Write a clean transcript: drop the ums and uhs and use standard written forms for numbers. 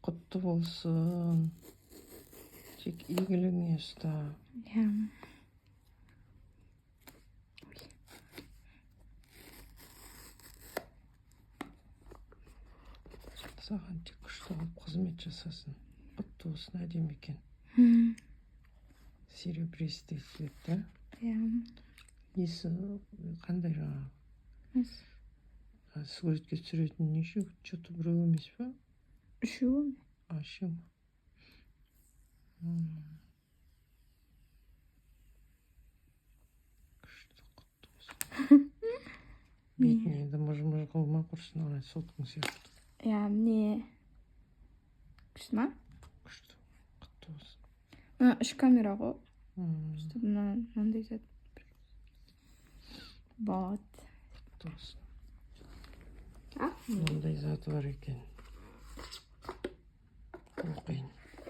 Құтты болсын, тек игілігіңе ұста. Иә. Ой. Саған тек күшті қылып қызмет жасасын. Құтты болсын, әдемі екен. Серебристый цвет да. Иә. Несі қандай жаңағы? Несі? А, суретке түсіретін неше? Че то біреу емес па? Үшеуі. А, үшеу ма? Күшті, құтты болсын. Бетіне енді мыж мыж қылма құрсын, ана соткаң сияқты. Иә, міне, күшті ма? Күшті, құтты болсын. Мына үш камера ғой. Чтобы мынандай зат болады. Құтты болсын. А. Мынандай заты бар екен.